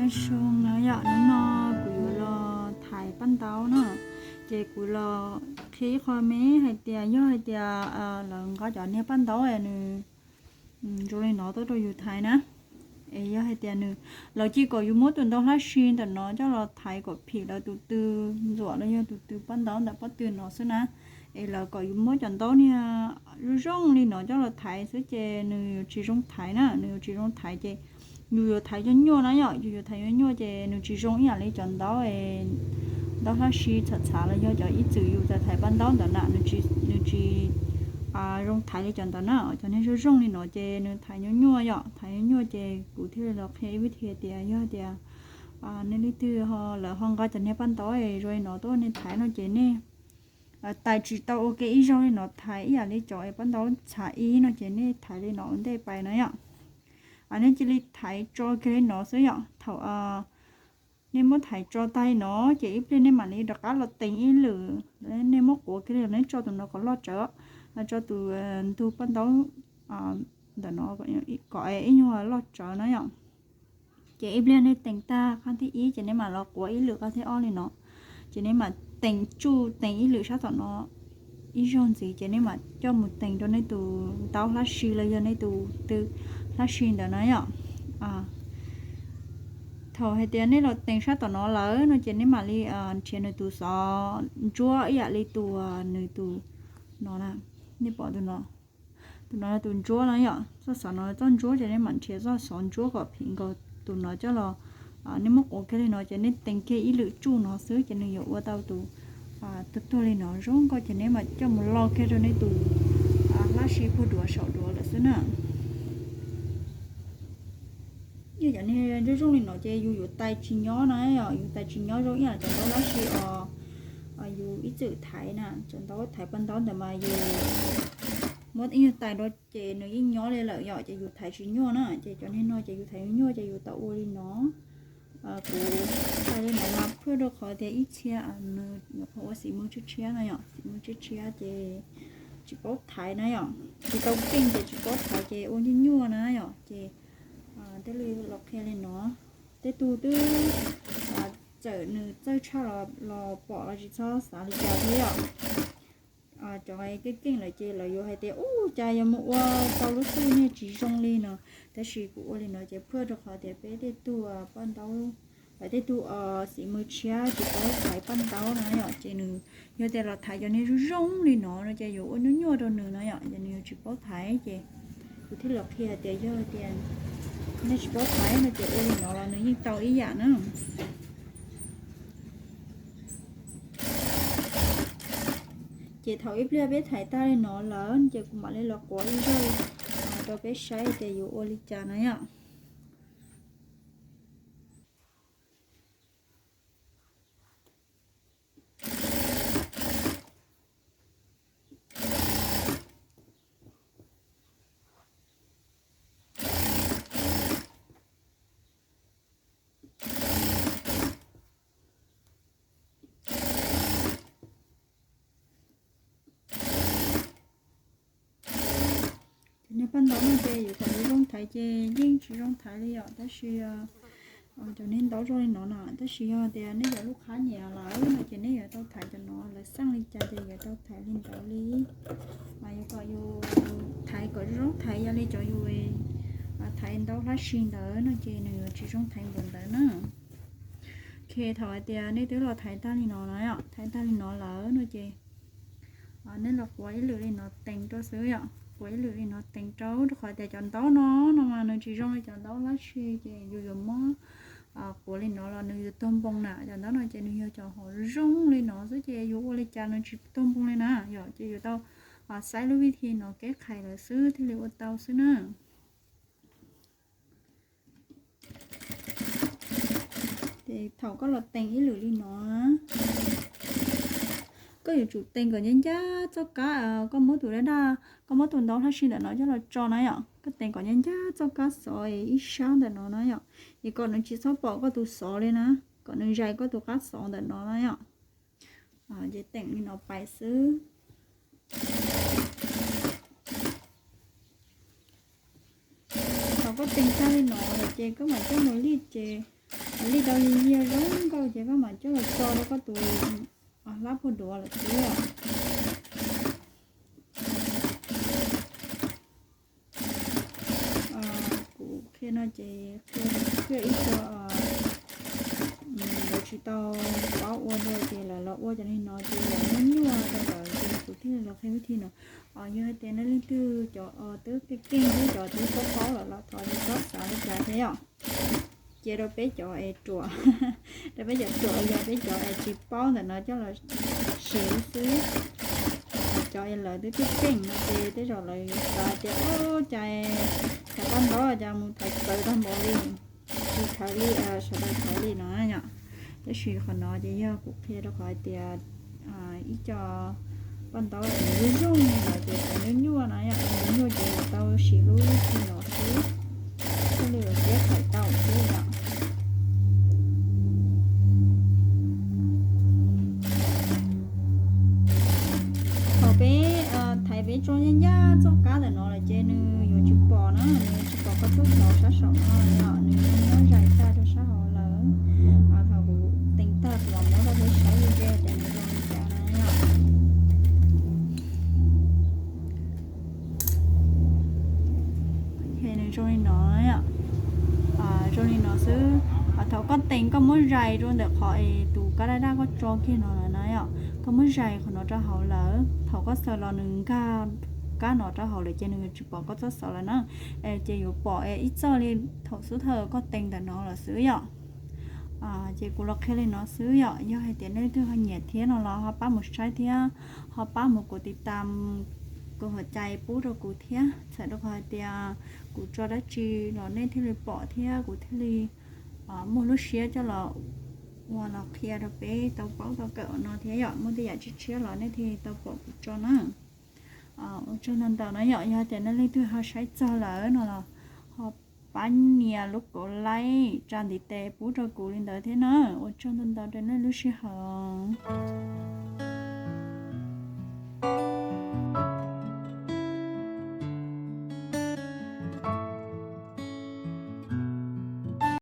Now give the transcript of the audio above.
Zoo no yom, hnub no kuv yuav los thaiv paj ntaub na. Ces kuv los qhia ib qho me hais tias yog hais tias lawv nqa cov niag paj ntaub es nws zoo li no tuaj rau yus thaiv na, es yog hais tias nws, lawv cia kom yus muab tus ntau hlab si ntawm no coj los thaiv kom phim lawv tus tw ntxuam los yog tus tw paj ntaub ntawm pob tw no xwb na. Es lawv kom yus muab cov ntaub niag zoo zoo li no coj los thaiv xwb ces nws yuav tsis zoo thaiv na, nws yuav tsis zoo thaiv ces yus yuav thaiv nyuaj nyuaj na yom, yus yuav thaiv nyuaj nyuaj ces nws tsis zoo ib yam li cov ntaub, ntaub hlab si txhav txhav los yog cov ib txwm yus thaiv paj ntaub ntawd na, nws tsis zoo thaiv li cov ntawd na. Cov niag zoo zoo li no ces nws thaiv nyuaj nyuaj yom, thaiv nyuaj nyuaj ces kuv thiaj li los qhia ib vib thi tias yog tias nej leej twg lawv ho nqa cov niag paj ntaub zoo li no tuaj nej thaiv no ces nej tais tsis tau ua ke ib zaug li no thaiv ib yam li cov paj ntaub txhav ib no ces nej thaiv li no ua ntej pais na yom. Nej cia li thaiv tso kiag li no xwb yom, thaum nej muab thaiv tso tag li no ces ib pliag nej mam li rov qab los tees ib lwm, nej muab quav kiag li los nej tso tus no kom loj tsawv, tso tus ntug paj ntaub ntawm no kom ib nyuag loj tsawv na yom. Ces ib pliag nej tees tag qab thib ib ces nej mam los quav ib lwm qab thib ob li no. Ces nej mam tees tsuj tees ib lwm sab tom no ib zaug ntxiv ces nej mam coj mus tees rau nej tus ntaub hlab si los yog nej tus tw hlab si ntawd na yom. Thaum hais tias nej los tees sab tom no lawm no ces nej mam li nrhiav nws tus xov ntsuab ib yam li tus, nws tus no, nej pom tus no, tus no yog tus ntsuab no yom, txoj xov no txoj ntsuab ces nej mam nrhiav txoj xov ntsuab kom phim nkaus tus no coj los, nej muab quav kiag li no ces nej tees kiag ib lwm tsuj no xwb ces nws yuav ua tau tus tuag tuag li no zoo nkauj ces nej mam coj mus lo kiag rau nej tus hlab si puag duav saum duav lawm xwb na. Yog cov niag zoo zoo li no ces yus yuav tais tsis nyob na yom, yus tais tsis nyob zoo ib yam cov ntaub hlab si os, yus ib txwm thaiv na, cov ntaub thaiv paj ntaub ntawd mas yus muab ib nyuag tais rau ces nws yeej nyob li lawm yom, ces yus thaiv tsis nyuaj na, ces cov niag no ces yus thaiv nyuaj ces yus tau ua li no. Kuv tais li no mas phwj rau qhov tias ib txhia nws nyuam qhuav ua xim mws tshiab tshiab na yom, xim mws tshiab tshiab ces tsis paub thaiv na yom, tsis tau keej ces tsis paub thaiv ces ua nyuaj nyuaj na yom, ces thiaj li los qhia li no. Tej tug twb txawm nws txawj tshaj los pom los tsis txhob xav li cas thiab yom. Cov keej keej lawm ces lawv yuav hais tias ub cas yuav mus ua tau lub txuj niag tsis zoo li no, tab sis kuv ua li no ces phwj rau qhov tias peb tej tug paj ntaub, lawv tej tug xim mws tshiab tsis paub thaiv paj ntaub na yom, ces nws yog tias los thaiv cov niag zoo zoo li no no ces yuav ua nyuaj nyuaj rau nws na yom, ces nws yuav tsis paub thaiv ces kuv thiaj los qhia tias yog tias nej tsis paub thaiv no ces ua li no los nws yeej tau ib yam na. Ces thaum ib pliag peb thaiv tag li no lawm ces kuv mam li los quav ib zaug rau peb saib tias yuav ua li cas na yom. Cov niag paj ntaub no ces yuav kom zoo thaiv ces yeej tsis zoo thaiv li yom, tab sis cov niag ntaub zoo li no na, tab sis yog tias nej cov lub qhab nyiam lawm no ces nej yuav tau thaiv cov no, lawv xaj li cas ces yuav tau thaiv li ntawd li. Mas yuav kom yus thaiv kom zoo thaiv yog li cov yus thaiv ntaub hlab si ntawd no ces nws yuav tsis zoo thaiv npaum ntawd na. Ces thaum hais tias nej twb los thaiv tag li no na yom, thaiv tag li no lawm no ces nej los quav ib lwm li no tees rau xwb yom, quav ib lwm li no tees rau, rau qhov tias cov ntaub no no mas nws tsis zoo li cov ntaub hlab si ces yus yuav muab quav li no los nws yuav tuag npoo na. Cov ntaub no ces nws yog cov hom zoo li no xwb ces yus ua li cas nws tsis tuag npoo li na yom, ces yuav tau xaiv lub vij thi no keb qhais lawm xwb thiaj li ua tau xwb na. Ces thaum koj los tees ib lwm li no, koj yuav tsum tees kom ncaj ncaj txoj kab, koj muab tus daj daj, koj muab tus ntaub hlab si ntawm no coj los tso na yom, koj tees kom ncaj ncaj txoj kab xov ib sab ntawm no na yom, es kom nws tsis txhob pom koj tus xov li na, kom nws zais koj tus qab xov ntawm no na yom. Ces teem li no pais xwb. Thaum koj tees tag li no lawm ces koj mam coj mus lij ces Li tau yig yig zoo nkauj ces koj mam coj los tso rau koj tus hlab puag duav lawm xwb. Kuv qhia no ces qhia ib co lawv tsis tau paub ua dua ces lawv los ua cov li no ces yam nyuaj nyuaj rau lawv ces kuv thiaj li los qhia vib thi no. Yog hais tias nej leej twg cov twb keej keej thiab cov twb paub paub lawm los thov txhob xav li cas thiab yom. Cia rau peb cov es ruam, rau peb cov ruam yog peb cov es tsis paub ntawm no coj los siv xwb. Cov es lawv twb keej keej no ces tej zaum lawv xav tias ub cas thaiv paj ntaub cas mus thaiv txawv tag npaum li, tsis thaiv li sawv daws thaiv li no yom. Tab sis qhov no ces yog kuv qhia rau qhov hais tias ib co paj ntaub es nws zoo zoo no ces thaum nyuaj nyuaj no yom, nyuaj nyuaj ces tau siv lub vib thi no xwb, thiaj li ua siab thaiv tau xwb yom. Thaum peb thaiv peb tso ncaj ncaj txoj kab ntawm no lawm ces nws yuav tsis pom na, nws yuav tsis pom koj txoj xauv sab saum no yom, nws nyob zais tag rau sab hauv lawm. Thaum kuv teem tag kuv mam muab rau peb saib li ntej tias nws zoo li cas na yom. Nws zoo li no, zoo li no xwb. Thaum koj teem koj muab zais rau ntawm qhov es tus kab daj daj koj tso kiag no lawm na yom, koj muab zais qhov no rau hauv lawm, thaum koj xaws los nws nkag kab no rau hauv lawm ces nws tsis pom koj txoj xauv lawm na. Ces yuav pom ib txoj li thaum xub thawj koj teem ntawm no lawm xwb yom. Ces kuv los qhia li no xwb yom, yog hais tias nej leej twg ho nyiam thiab no los ho pab mus saib thiab, ho pab mus kuv tiv tam kuv hauv cai pub rau kuv thiab, txhawm rau qhov hais tias kuv tso dab tsi los nej thiaj li pom thiab kuv thiaj li muaj lub siab coj los ua los qhia rau peb tau paub tau kawm no thiab yom, muaj tej yam tshiab tshiab los nej thiaj li tau pom kuv tso na. Ua tsaug ntau ntau na yom, yog tias nej leej twg ho saib txog lawm no los ho pab nias lub kaum like tsa ntiv tes pub rau kuv li ntawd thiab na. Ua tsaug ntau ntau rau nej lub sij hawm.